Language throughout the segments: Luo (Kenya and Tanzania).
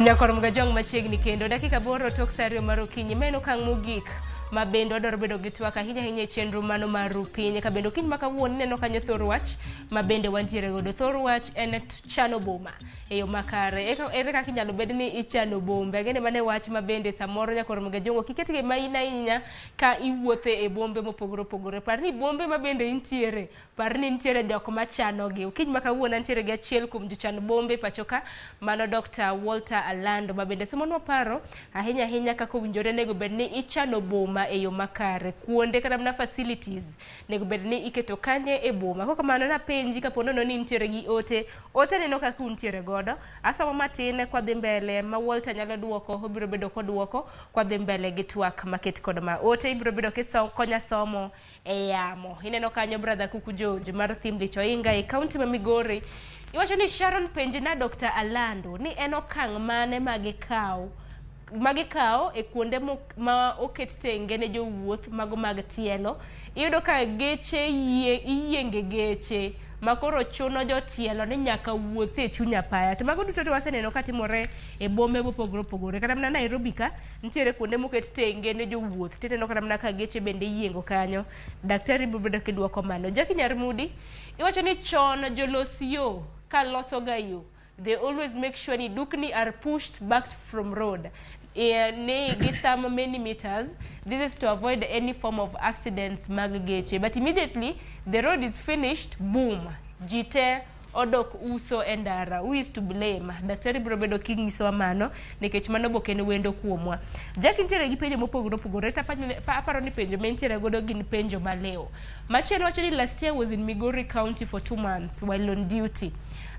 Nyakor Mgajwang' machiegni kendo dakika 8 tok sa 2 mar okinyi. Ma en okang' mogik ma bende wadwaro bedo gi twak ahinya ahinya e chenro mano mar ru piny. Ka bende okinyi ma kawuono ineno kanyo thor wach ma bende wantiere godo. Thor wach en chano boma e yo makare. Ere kaka inyalo bed ni ichano bombe? Agene mano e wach ma bende samoro Nyakor Mgajwang' ok iket gi maina ahinya ka iwuothe e bombe mopogore opogore. Par ni bombe ma bende intiere, par ni nitiere jok machanogi. Okinyi ma kawuono antiere gi achiel kuom jochan bombe pacho ka, mano Dr. Walter Alando, ma bende somonwa paro ahinya ahinya kaka owinjore onego bed ni ichano boma e yo makare. Kuonde kata mana facilities onego bed ni iketo kanye e boma. Kok kamano napenji kapo nono ni intiere gi ote. Ote neno kaka untiere godo. Asomo matin kwadhi mbele ma Walter nyalo duoko, obiro bedo koduoko kwadhi mbele gi twak maket kod ma. Ote ibiro bedo konya somo e yamo. Ineno kanyo brother Kuku George mar Thimlich Oinga e kaunti ma Migori. Iwacho ni Sharon penj na Dr. Alando ni en okang' mane ma gikawo e kuonde ma oket tenge ne jowuoth mago mag tielo. Iyudo ka geche iyienge geche ma koro chuno jotielo ni nyaka wuoth e chuny apaya. To mago duto to waseneno ka timore e bombe mopogore opogore. Kata mana Nairobi ka nitiere kuonde moket tenge ne jowuoth. Tineno kata mana ka geche bende iyiengo kanyo. Daktari biro bedo kiduoko mano. Jackie Nyarmudi, iwacho ni chon jolos yo ka loso ga yo, they always make sure ni dukni are pushed back from road. Ni gi some many meters. This is to avoid any form of accidents mag geche. But immediately the road is finished, boom, ji te odok uso e ndara. Who is to blame? Daktari biro bedo kinyisowa mano nikech mano bok en wendo kuomwa. Jackie nitiere gi penjo mopogore opogore to aparo ni penjo ma entiere godo gin penjo maliw. Machielo wacho ni last year was in Migori County for 2 months while on duty.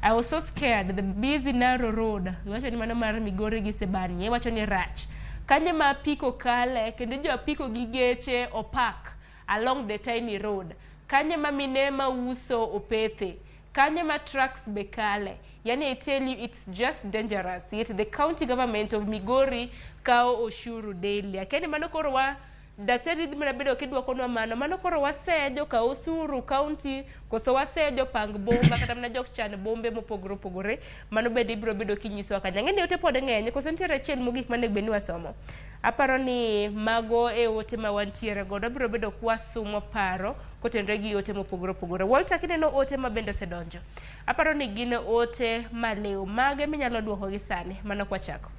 I was so scared. The busy narrow road. Iwacho ni mano mar Migori gi Sebani. Iwacho ni rach. Kanye ma apiko kale kendo jo apiko gi geche opak along the tiny road. Kanye ma mine mauso opethe. Kanye ma trucks be kale. Yani I tell you it's just dangerous. Yet the county government of Migori kawo oshuru daily. Akeni mano koro wa daktari dhi mana bedo kidwokonwa mano. Mano koro wasejo ka osuru county koso wasejo pang bomba kata mana jok chan bombe mopogore opogore. Mano bende ibiro bedo kinyisowa kanyo. Ang'e ni ote pod ng'eny koso nitiere achiel mogik manego bed ni wasomo. Aparo ni mago e ote ma wantiere godo. Abiro bedo kwasumo paro kotenore gi ote mopogore opogore. Walter, kineno ote ma bende osedonjo, aparo ni gin ote maliw. Mage minyalo duoko gi sani mano kwachako.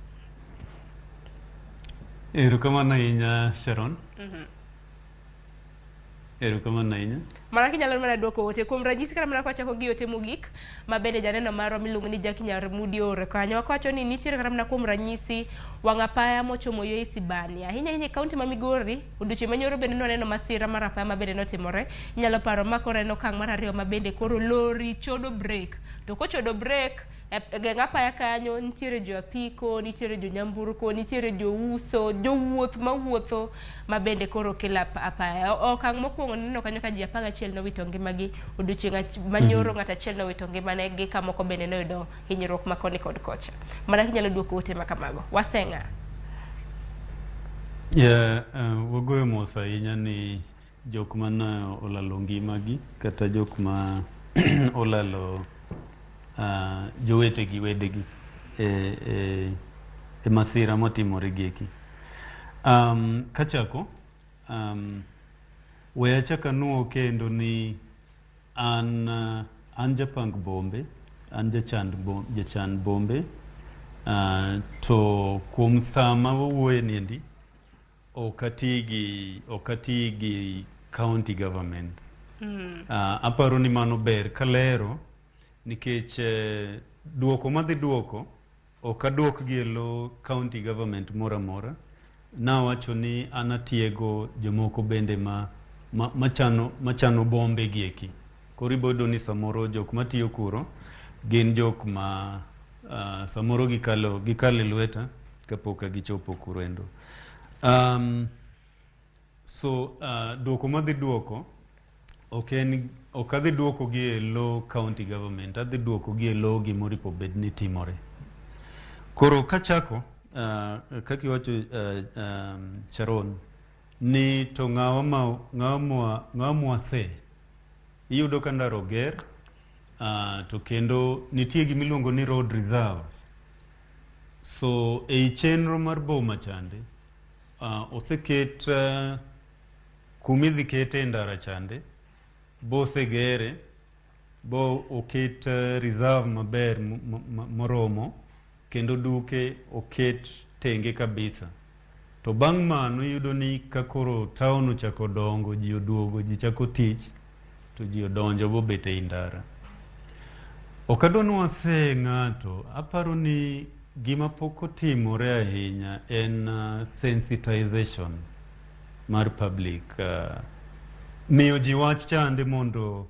Erokamano ahinya Sharon. Erokamano ahinya. Mana kinyalo mana duoko ote. Kuom ranyisi kata mana kwachako gi ote mogik ma bende janeno marwa miluongo ni Jackie Nyarmudi ooro kanyo. Wawacho ni nitiere kata mana kuom ranyisi wang' apaya mochomo yo Isibani. Ahinya ahinya e kaunti ma Migori, odiochieng' manyoro bende nwaneno masira mar apaya ma bende notimore. Inyalo paro ma koro en okang' mar ariyo ma bende koro lori chodo brek. To kochodo brek e geng' apaya kanyo nitiere jo apiko, nitiere jo nyamburko, nitiere jouso, jowuoth mawuotho ma bende koro kelo apaya. Okang' mokwongo neno kanyo ka ji 11 nowito ngimagi odiochieng' manyoro, ng'ato achiel nowito ngimane gi kamoko bende noyudo hinyruok ma koni kod kocha. Mana kinyalo duoko ote ma kamago. Waseng'a. Yeah, wagoyo mos ahinya ni jok mane olalo ngimagi kata jok ma olalo jowetegi wedegi e masira motimore gieki. Kachako, we achak anuo kendo ni an japang bombe, an jachan bombe, to kuom sama wawuoye niendi ok ati gi county government. Aparo ni mano ber kalero nikech duoko madhi duoko ok aduok gi e lo county government moro amora. Nawacho ni an atiego jomoko bende machano bombe gi eki. Koro ibiro yudo ni samoro jok matiyo kuro gin jok ma samoro gikalo e lweta kapok gichopo kuro endo. So duoko madhi duoko ok adhi duoko gi e lo county government, adhi duoko gi e lo gimoripo bed ni timore. Koro kachako kaka iwacho Sharon ni to ng'awa mwase iyudo ka ndara oger, to kendo nitie gimiluongo ni road reserve. So ei chenro mar boma chande, oseket kumidhi kete e ndara chande, bosegere, bo oket reserve maber moromo, kendo duke oket tenge kabisa. To bang' mano iyudo ni ka koro town ochako dongo, ji oduogo, ji chako tich, to ji odonjo bobet ei ndara. Ok adwa ni wase ng'ato, aparo ni gima pok otimore ahinya en sensitization mar public. Miyo ji wach chande mondo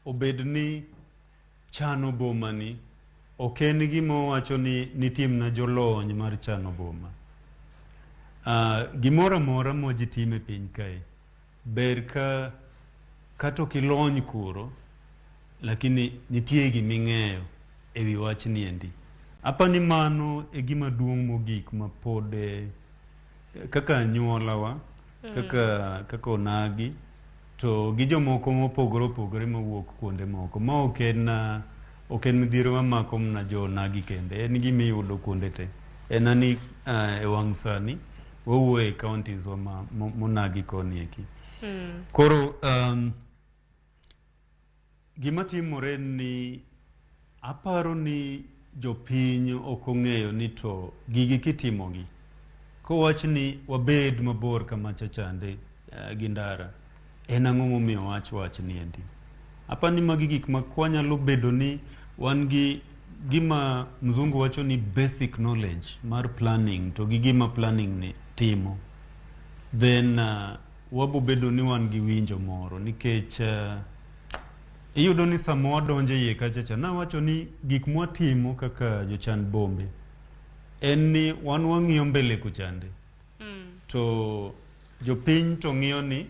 obed ni chano boma ni ok en gima owacho ni nitimna jolony mar chano boma. Gimoro amora ma ji timo e piny kae, ber ka kata ok ilony kuro, lakini nitie giming'eyo e wi wachni endi. Apa ni mano e gima duong' mogik ma pod kaka anyuolawa, kaka onagi, to gi jomoko mopogore opogore mawuok kuonde moko. Ma ok en ok en midhiero mamako mana jo onagi kende, en gima iyudo kuonde te. En ani e wang' sani wawuoyo e counties wa ma monagi koni eki. Koro gima timore en ni aparo ni jopiny ok ong'eyo ni to gigi kitimogi kowach ni wabed mabor kamacha chande gi ndara, en ang'o momiyo wach wach ni endi? Apa ni magi gik ma kwanyalo bedo ni wan gi gima mzungu wacho ni basic knowledge mar planning to gi gima planning ni timo, then wabo bedo ni wan gi winjo moro nikech iyudo ni sama wadonjo e iye kacha cha nawacho ni gik mwatimo kaka jochan bombe en ni wan wang'iyo mbele kuchande to jopiny to ng'iyo ni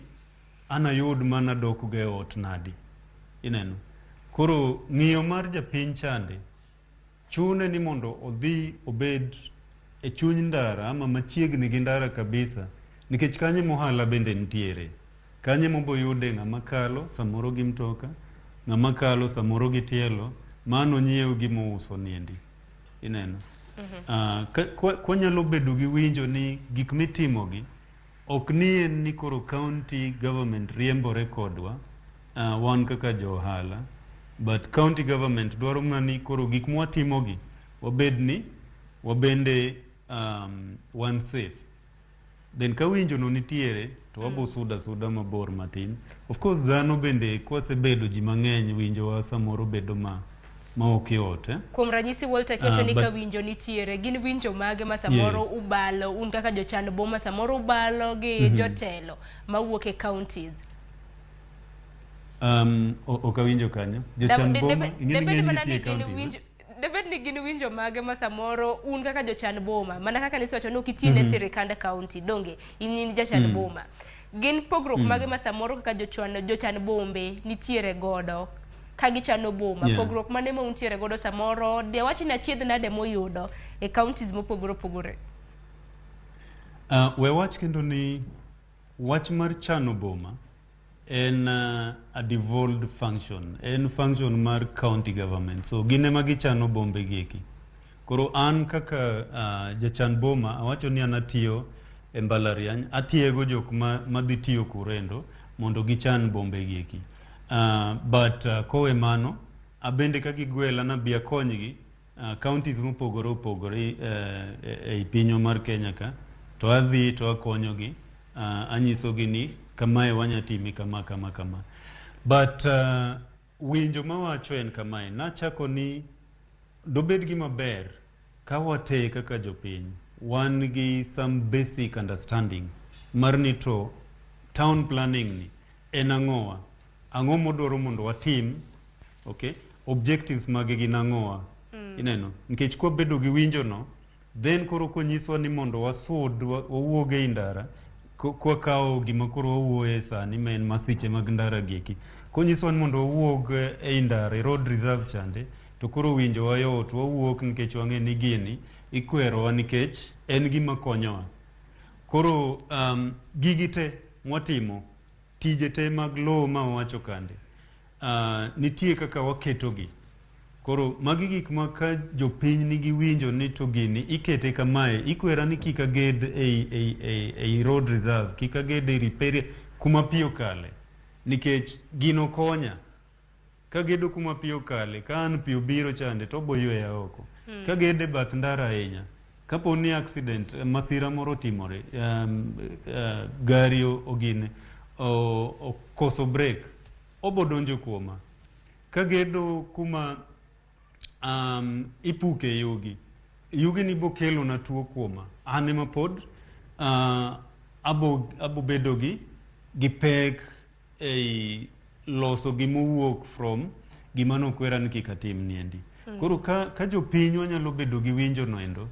an ayud mana dok go e ot nadi ineno koro ng'iyo mar japiny chande chune ni mondo odhi obed e chuny ndara ama machiegni gi ndara kabisa nikech kanyo ema ohala bende nitiere kanyo ema oboyude ng'ama kalo samoro gi mtoka ng'ama kalo samoro gi tielo mano nyiew gima ouso niendi ineno. Kwanyalo bedo gi winjo ni gik mitimogi ok ni en ni koro county government riembore kodwa wan kaka jo ohala, but county government dwaro mana ni koro gik mwatimogi wabed ni wabende wan safe. Then ka winjo no nitiere to wabo suda suda mabor matin. Of course dhano bende kwasebedo ji mang'eny winjowa samoro bedo ma ok yot, eh? Kuom ranyisi, Walter keto ni ka winjo nitiere, gin winjo mage ma samoro ubalo un kaka jochan boma, samoro ubalo gi jotelo mawuok e counties? Ok awinjo kanyo. Jochan boma, ing'e ni Debed ng'eny mana nitie ni gin counties, eh? winjo debed ni gin winjo mage ma samoro un kaka jochan boma, mana kaka nisewacho ni ok iti ne sirikand county, donge in jachan boma, gin pogruok mage ma samoro kaka jochan bombe nitiere godo ka gichano boma? Pogruok mane ma untiere godo samoro de wach ni achiedh nade moyudo e counties mopogore opogore? We wach kendo ni wach mar chano boma en a devolved function, en function mar county government, so gin ema gichano bombe gi eki. Koro an kaka jachan boma awacho ni an atiyo e mbalariany, atiego jok ma madhi tiyo kurendo mondo gichan bombe gi eki. But kowe mano abende ka gigwela nabi akonygi counties mopogore opogore ei pinywa mar Kenya ka, to adhi to akonyogi, anyisogi ni kamae wanya time kama kama kama. But winjo mawacho en kamae, nachako ni dobed gima ber ka wate kaka jopiny wan gi some basic understanding mar ni to town planning ni en ang'owa, ang'o modwaro mondo watim, okay, objectives mage gin ang'owa, ineno, nikech kwabedo gi winjo no then koro konyiswa ni mondo wasud wawuog ei ndara kwakawo gima koro wawuoye sani ma en masiche mag ndara gieki, konyiswa ni mondo wawuog ei ndara e road reserve chande, to koro winjo wa yot, wawuok nikech wang'e ni gini ikwerowa nikech en gima konyowa. Koro gigi te mwatimo, tije te mag lowo ma wawacho kande, nitie kaka waketogi. Koro magi gik ma ka jopiny nigi winjo ni to gini ikete kamae, ikwera ni kik aged ei road reserve, kik aged ei riparian kuma pi okale, nikech gino konya. Kagedo kuma pi okale, ka an pi obiro chande to obo yweya oko. Kagedo e bath ndara ahinya, kapo ni accident, masira moro otimore, gari ogine, okoso brake, obo donjo kuoma. Kagedo kuma ipuke yugi, yugi ni bo kelona tuo kuoma. An ema pod abo bedo gi pek ei loso gimowuok from gima nokwera ni kik atim niendi. Koro ka jopinywa nyalo bedo gi winjo noendo,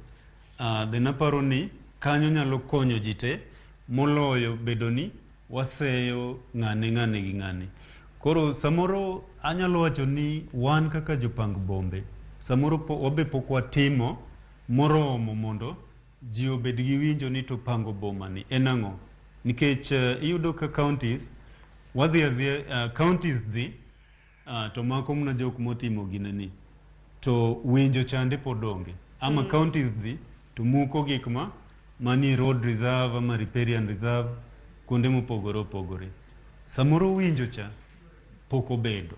then aparo ni kanyo nyalo konyo ji te moloyo bedo ni waseyo ng'ane ng'ane gi ng'ane. Koro samoro anyalo wacho ni wan kaka jopang bombe, samoro wabe pok watimo moromo mondo ji obed gi winjo ni to pango boma ni en ang'o. Nikech iyudo ka counties wadhi adhiya, counties dhi to mako mana jok motimo gineni to winjo chande pod onge ama counties dhi to muko gik ma manie road reserve ama riparian reserve kuonde mopogore opogore. Samoro winjo cha pok obedo.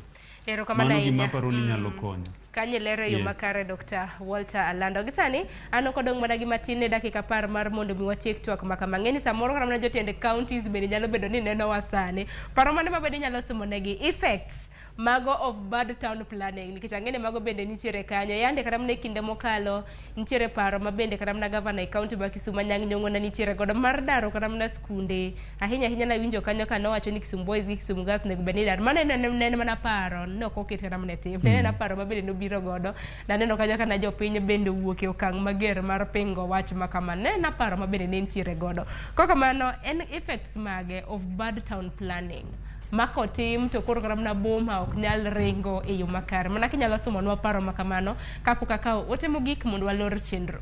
Erokamano Mano gima ahinya. aparo ni nyalo konyo. Kanyo lero e yo makare Dr. Walter Alando. Gi sani an ok odong' mana gi matin ne dakika 10 mar mondo mi watiek twak ma kama. Ng'e ni samoro kata mana jotend counties bende nyalo bedo ni nenowa sani. Paro mane ma bende inyalo somo negi effects mago of bad town planning, nikech ang'e ni mago bende nitiere kanyo. Yande kata mana e kinde mokalo nitiere paro ma bende kata mana gavana e county ma Kisumu Anyang' Nyong'o ne nitiere godo mar daro kata mana skunde. Ahinya ahinya nawinjo kanyo ka nowacho ni Kisumu Boys gi Kisumu Girls onego bed ni idar. Mano ne en mana paro, ne ok oket kata mana e tim. Ne en paro ma bende nobiro godo. Naneno kanyo ka na jopiny bende owuok e okang' mager mar pingo wach ma kama. Ne en paro ma bende ne nitiere godo. Kok kamano, en effects mage of bad town planning ma kotim to koro kata mana boma ok nyal ringo e yo makare. Mana kinyalo somonwa paro ma kamano kapok akawo ote mogik mondo walor chenro.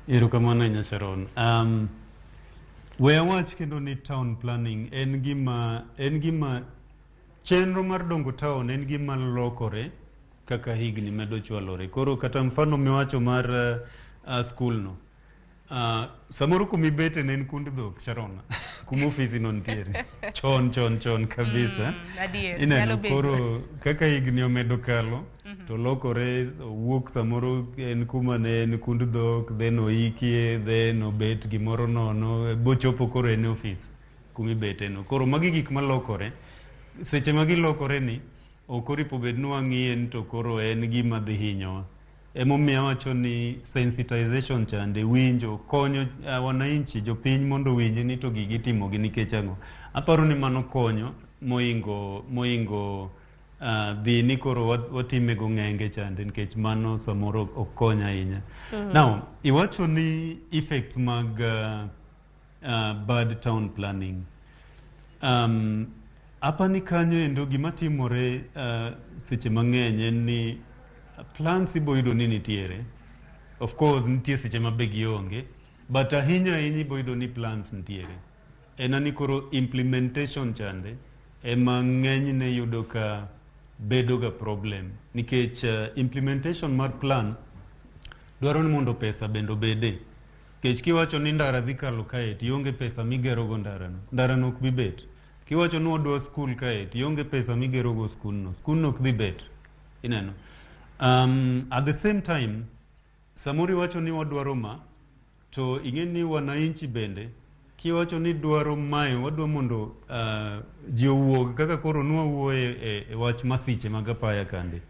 Erokamano ahinya, Sharon. We awach kendo ni town planning en gima chenro mar dongo town en gima lokore kaka higni medo chwalore. Koro kata mfano miwacho mar school no. Samoro kumibete ne en kund dhok, Sharon, kuma ofisi no nitiere. Chon chon chon kabisa. Adier, Ineno nyalo bedo. Koro kaka higni omedo kalo to lokore owuok samoro en kuma ne en kund dhok, then oikie, then obet gimoro nono bochopo koro en e ofis kumibete no. Koro magi gik malokore. Seche ma gilokore ni ok oripo bed ni wang'iye ni to koro en gima dhi hinyowa. Emomiyo awacho ni sensitization chande winjo konyo wananchi jopiny mondo owinj ni to gigi itimogi nikech ang'o. Aparo ni mano konyo mohingo dhi ni koro watime gong'enge chande nikech mano samoro ok kony ahinya. Now, iwacho ni effects mag bad town planning. Apani kanyo endo gima timore seche mang'eny en ni plans ibo yudo ni nitiere. Of course nitie seche ma be gionge, but ahinya ahinya ibo yudo ni plans nitiere. En ani koro implementation chande ema ng'enyne yudo ka bedo ga problem nikech implementation mar plan dwaro ni mondo pesa bende obede. Nikech kiwacho ni ndara dhi kalo kae to ionge pesa migero go ndarano, ndarano ok bi bet. Kiwacho ni wadwa skul kae to ionge pesa migero go skundno, skundno ok dhi bet. Ineno? At the same time, samoro iwacho ni wadwaro ma, to ing'e ni wananchi bende kiwacho ni dwaro mae, wadwa mondo ji owuog kaka koro nwawuoye e wach masiche mag apaya kande.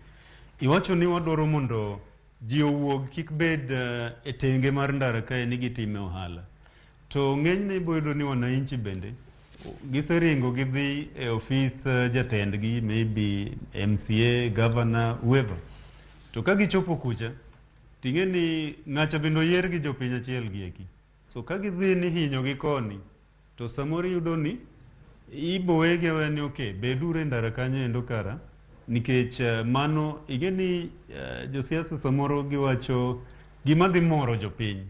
Iwacho ni wadwaro mondo ji owuog kik bed e tenge mar ndara kae ni gitime ohala. To ng'enyne ibo yudo ni wananchi bende giseringo gidhi e ofis jatendgi, maybe MCA, governor, whoever. To ka gichopo kucha, ting'e ni ng'acha bende oyier gi jopiny achiel gi eki. So ka gidhi ni hinyogi koni, to samoro iyudo ni ibo wegi aweya ni okay, beduru e ndara kanyo endo kara, nikech mano ing'e ni josiasa samoro giwacho gima dhi moro jopiny.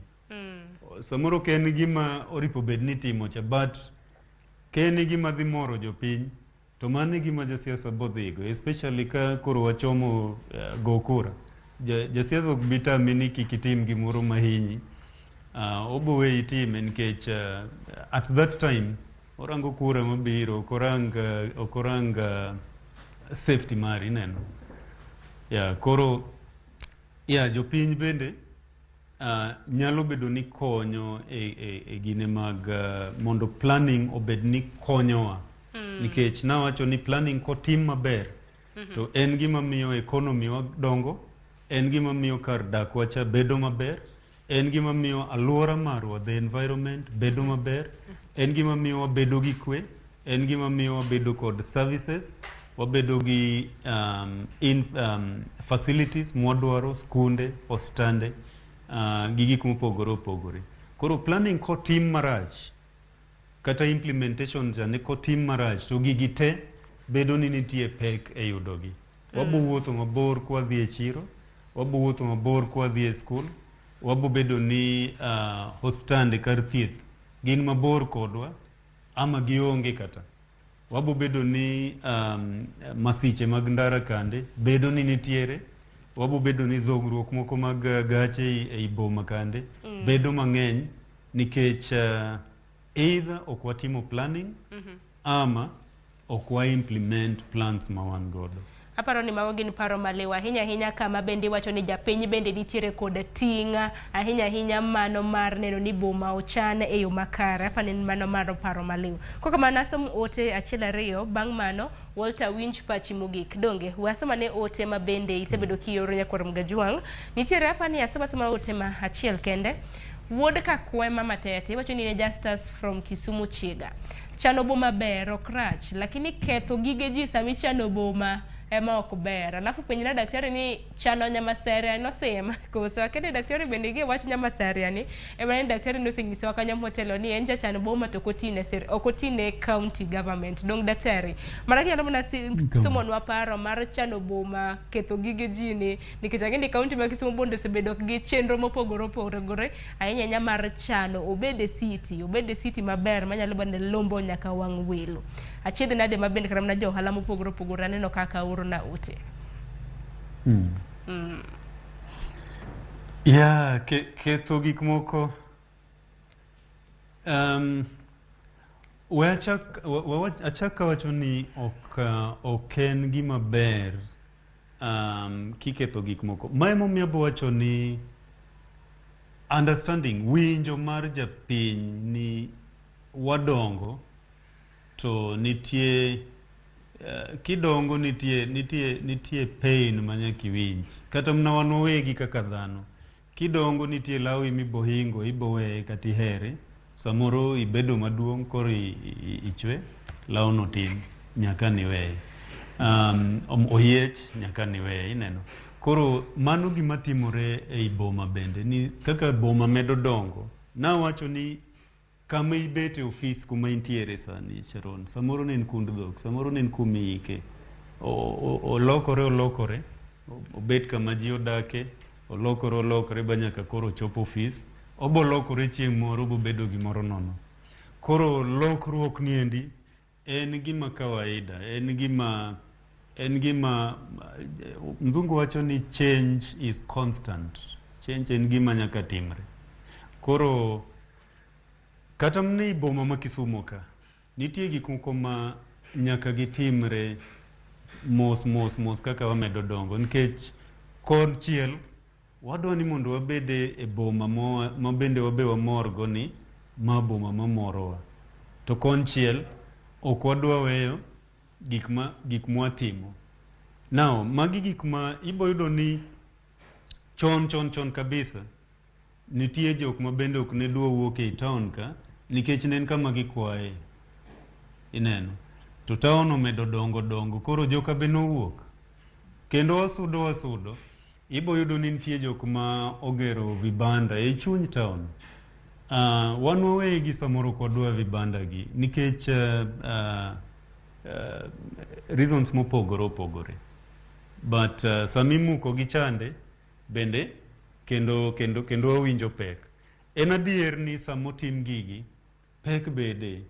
Samoro ok en gima oripo bed ni itimo cha, but ka en gima dhi moro jopiny, To mano e gima jasiasa bodhigo, especially ka koro wachomo go kura. Jasiasa ok bi tami ni kik itim gimoro mahinyi. Obo weyi itime nikech at that time orango kura mabiro, ok orang safety mari ineno. Yeah, koro yeah, jopiny bende nyalo bedo ni konyo e gine mag mondo planning obed ni konyowa. Nikech nawacho ni planning kotim maber to en gima miyo economy wa dongo, en gima miyo kar dakwa cha bedo maber, en gima miyo alwora marwa, the environment, bedo maber, en gima miyo wabedo gi kwe, en gima miyo wabedo kod services, wabedo gi facilities mwadwaro, skunde, osiptande, gi gik mopogore opogore. Koro planning kotim marach, kata implementation cha ne kotim marach, to gigi te bedo ni nitie pek e yudogi. Wabo wuotho mabor kwadhi e chiro, wabo wuotho mabor kwadhi e skul, wabo bedo ni osiptande kar thieth gin mabor kodwa ama gionge kata. Wabo bedo ni masiche mag ndara kande bedo ni nitiere, wabo bedo ni zogruok moko mag gache ei boma kande bedo mang'eny nikech either ok watimo planning ama ok wa implement plans ma wan godo. Aparo ni mago gin paro maliw ahinya ahinya, kama bende iwacho ni japiny bende nitiere kod ting' ahinya ahinya mano mar neno ni boma ochan e yo makare. Aparo ni mano mar paro maliw. Kokamano asom ote achiel ariyo, bang' mano Walter winj pachi mogik. Donge we asom ane ote ma bende isebedo kioro nyakwar Mgajwang'. Nitiere apa ni asom asoma ote ma achiel kende. Wuod Kakwema Matete iwacho ni ne Justus from Kisumu Chiga. Chano boma ber ok rach, lakini ketho gige ji sama ichano boma ema ok ber. Alafu penjna daktari ni chano Nyamasaria nosim koso akene daktari bende gi wach Nyamasaria ni ema ni daktari nosenyisowa kanyo motelo ni en jachan boma to ok otine county government. Dong daktari, mara kinyalo mana somonwa paro mar chano boma, ketho gige ji ni nikech ang'e ni county ma Kisumu bende osebedo gi chenro mopogore opogore ahinya ahinya mar chano obed e city maber manyalo bende lombo nyaka wang' welo. Achiedh nade ma bende kata mana jo ohala mopogore opogore aneno kaka oro na ote. Yeah, ketho gik moko. We achak kawacho ni ok en gima ber kiketho gik moko. Ma emomiyo abo wacho ni understanding, winjo mar japiny ni wadongo to nitie kidongo nitie pain ma nyaka iwinj. Kata mana wan wawegi kaka dhano. Kidongo nitie lawi mibohingo, iboweye kata ihere. Samoro ibedo maduong' koro ichwe, lawno tin, nyaka niweye. Oyiech, nyaka niweye, ineno. Koro mano gima timore ei boma bende, ni kaka boma medo dongo. Nawacho ni kama ibet e ofis kuma intiere sani, Sharon, samoro ne en kund dhok, samoro ne en kuma iike. Olokore olokore, obet kama ji odake, olokore olokore ba nyaka koro ochop ofis. Obo lokore chieng' moro bobedo gimoro nono. Koro lokruok niendi en gima kawaida, en gima mzungu wacho ni change is constant. Change en gima nyaka timre. Koro kata mana ei boma ma Kisumu ka, nitie gik moko ma nyaka gitimre mos mos mos kaka wamedo dongo nikech konchiel wadwa ni mondo wabed e boma ma bende wabe wamor go ni ma boma mamorowa. To konchiel ok wadwa weyo gik mwatimo. Now, magi gik ma ibo yudo ni chon chon chon kabisa nitie jok ma bende ok ne dwa wuok ei town ka nikech ne en kama gikwaye. Ineno. To town omedo dongo dongo koro joka be nowuok. Kendo wasudo wasudo, ibo yudo ni nitie jok ma ogero vibanda ei chuny town. Wan wawegi samoro ok wadwa vibanda gi nikech reasons mopogore opogore. But samimuko gi chande bende kendo wawinjo pek. En adier ni samotim gigi pek bede.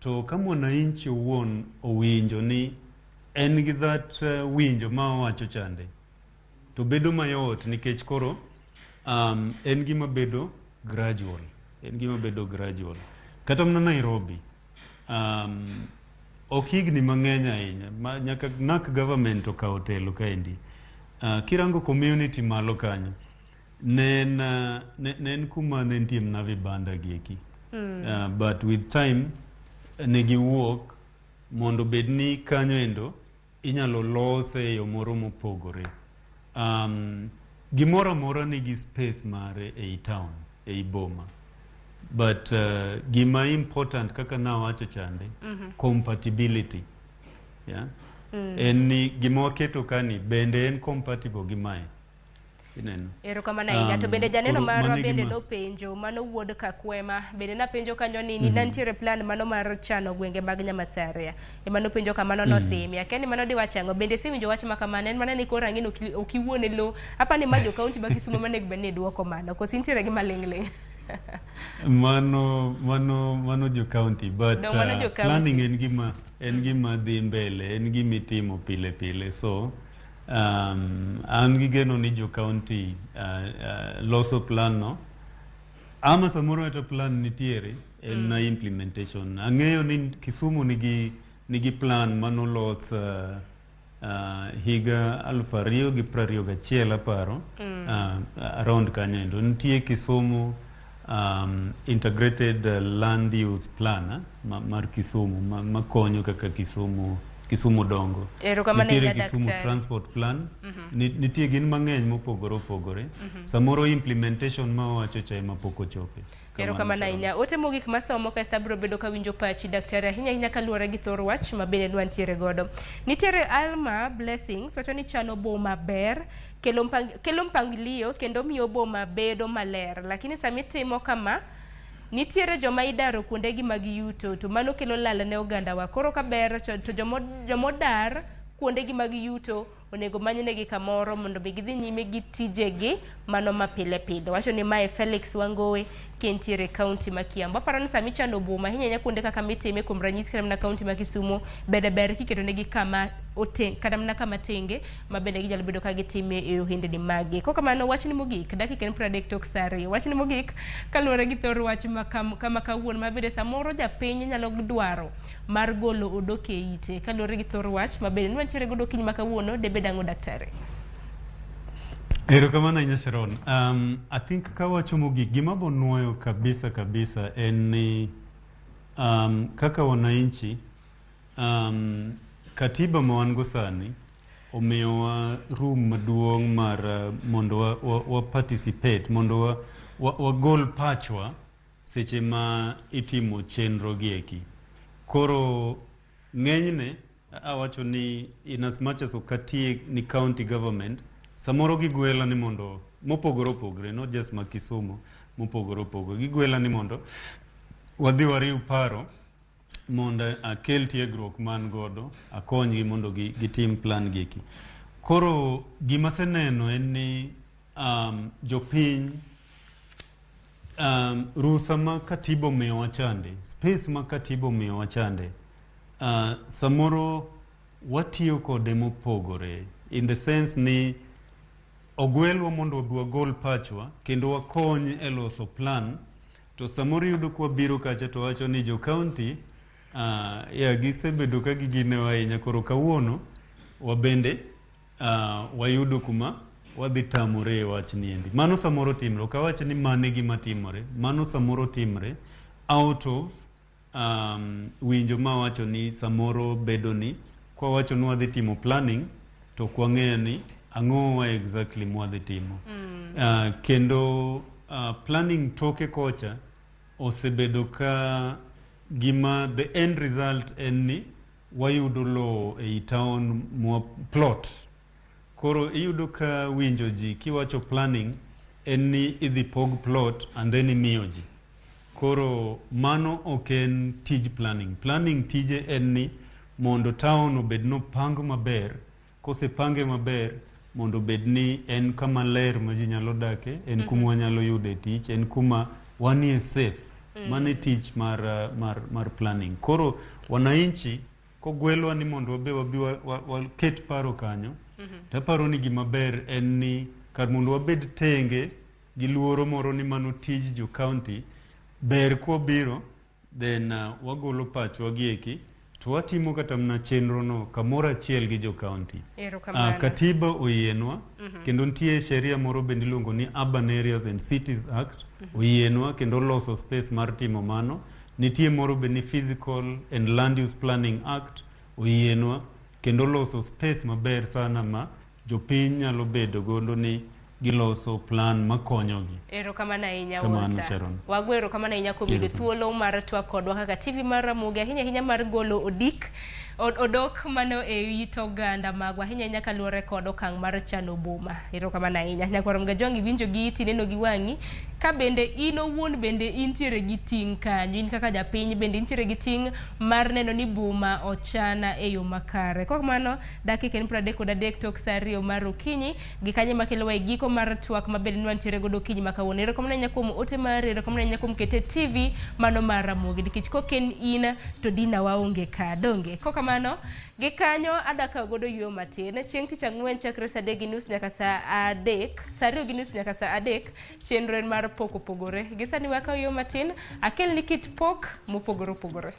To ka mwananchi owuon owinjo ni en gi that winjo ma owacho chande, to bedo mayot nikech koro en gima bedo gradual, en gima bedo gradual. Kata mana Nairobi, ok higni mang'eny ahinya ma nyaka nak government okawo telo kaendi. Kirango community malo kanyo, ne en kuma ne nitie mana vibanda gieki. But with time ne giwuok mondo bed ni kanyo endo inyalo lose e yo moro mopogore. Gimoro amora nigi space mare ei town, ei boma. But gima important kaka nawacho chande, compatibility. Yeah? En ni gima waketo kani bende en compatible gi mae. Ineno? Erokamano ahinya. To bende janeno koro marwa mano e bende nopenjo, mano wuod Kakwema, bende napenjo kanyo ni mm nitiere plan mano mar chano gwenge mag Nyamasaria. Ema nopenjo kamano nosimi. Akia ni mano diwacho ang'o? Bende isewinjo wach ma kamano? En mana ni koro ang'e ni ok iwuon e lo. Apa ni ma jo kaunti ma Kisumu ema onego bed ni duoko mano. Koso intiere gi maling'ling'? Mano jo county, but No, mano jo county. Planning en gima dhi mbele, en gima itimo pile pile, so an gi geno ni jo county loso plan no ama samoro kata plan nitiere en na implementation. Ang'eyo ni Kisumu nigi plan manolos higa 2021 aparo, around kanyo endo nitie Kisumu integrated land use plan mar Kisumu makonyo kaka Kisumu dongo. Erokamano Nitiere ahinya, Kisumu daktari. Transport plan. Nitie gin mang'eny mopogore opogore. Samoro implementation ma owacho cha ema pok ochope. Kamano, Erokamano Sharon. ahinya. Ote mogik masomo kasto abiro bedo kawinjo pachi, daktari, ahinya ahinya kaluwore gi thor wach ma bende nwantiere godo. Nitiere Alma Blessings wacho ni chano boma ber, kelo mpangilio kendo miyo boma bedo maler. Lakini sama itimo kama, nitiere joma idaro kuondegi mag yuto to mano kelo lal ne ogandawa. Koro ka ber to jomodar kuondegi mag yuto onego manynegi kamoro mondo mi gidhi nyime gi tijegi mano ma pile pile. Wacho ni mae Felix Wangowe kentiere e kaunti ma Kiambu. Aparo ni sama ichano boma ahinya ahinya kuonde kaka mitime, kuom ranyisi kata mana kaunti ma Kisumu, bende ber kiketo negi kama ote, kata mana kama tenge ma bende ginyalo bedo ka gitime e ohendni maggi. Kokamano wachni mogik, dakika en 30 tok sa 2. Wachni mogik kaluwore gi thor wach ma kama kawuono ma bende samoro japiny nyalo dwaro mar golo odok e ite kaluwore gi thor wach ma bende nwantiere godo okinyi ma kawuono debed ang'o, daktari? Erokamano ahinya, Sharon. I think kawacho mogik, gima bonuoyo kabisa kabisa en ni kaka wananchi, katiba ma wan go sani omiyowa room maduong' mar mondo wa participate, mondo wagol pachwa seche ma itimo chenro gi eki. Koro ng'enyne awacho ni in as much as ok atiye ni county government, samoro gigwela ni mondo mopogore opogore, not just ma Kisumu, mopogore opogore, gigwela ni mondo wadhi wariw paro mondo akel tiegruok man godo akonygi mondo gitim plan gi eki. Koro gima aseneno en ni jopiny, rusa ma katiba omiyowa chande, space ma katiba omiyowa chande, samoro watiyo kode mopogore, in the sense ni ogwelwa mondo wabi wagol pachwa kendo wakony e loso plan, to samoro iyudo kwabiro kacha to wacho ni jo county ya gisebedo ka giginewa ahinya, koro kawuono wabende wayudo kuma wadhi tamore e wachni endi. Mano samoro timre, ok awach ni mano e gima timore, mano samoro timre out of winjo mawacho ni samoro bedo ni kwawacho ni wadhi timo planning to ok wang'eyo ni ang'owa exactly mwadhi timo. Kendo planning toke kocha osebedo ka gima the end result en ni wayudo lowo ei town mwa plot. Koro iyudo ka winjo ji kiwacho planning en ni idhi pog plot and then imiyo ji. Koro mano ok en tij planning. Planning tije en ni mondo town obed nopang maber, kosepange maber mondo obed ni en kama ler ma ji nyalo dake, en kuma wanyalo yude tich, en kuma wanie safe. Mano e tich mar, mar planning. Koro wananchi kogwelwa ni mondo wabe wabi waket paro kanyo, taparo ni gima ber en ni kar mondo wabed tenge gi luoro moro ni mano tij jo county, ber kwabiro then wagolo pachwa gieki to watimo kata mana chenro no kamoro achiel gi jo county. Erokamano. Katiba oyienwa kendo nitie sheria moro bende iluongo ni Urban Areas and Cities Act oyienwa kendo loso space mar timo mano. Nitie moro bende ni Physical and Land Use Planning Act oyienwa kendo loso space maber sana ma jopiny nyalo bedo godo ni giloso plan makonyogi. Erokamano ahinya. Kamano, Walter. Sharon. Wago erokamano ahinya kuom yudo Erokamano. thuolo mar twak kodwa kaka TV mar Ramogi, ahinya ahinya mar golo odik odok mano e it oganda magwa, ahinya ahinya kaluwore kod okang' mar chano boma. Erokamano ahinya. Nyakwar Mgajwang', iwinjo gi iti, ineno gi wang'i, ka bende in owuon bende intiere gi ting' kanyo, in kaka japiny bende intiere gi ting' mar neno ni boma ochana e yo makare. Kok mano, dakika en 33 tok sa 2 mar okinyi, gi kanyo makelowa e giko mar twak mabende ne wantiere godo okinyi ma kawuono. Erokamano ahinya kuom ote mari, erokamano ahinya kuom kete TV mano mar Ramogi, nikech kok en in to dina waonge ka, donge? Kokamano, gi kanyo adwa kawo godo yueyo matin. Chieng' tich ang'wen chakre sa 3:30 nyaka sa 3, sa 2:30 nyaka sa 3, chenro en mar pok opogore. Gi sani wakawo yueyo matin, akelni kit pok mopogore opogore.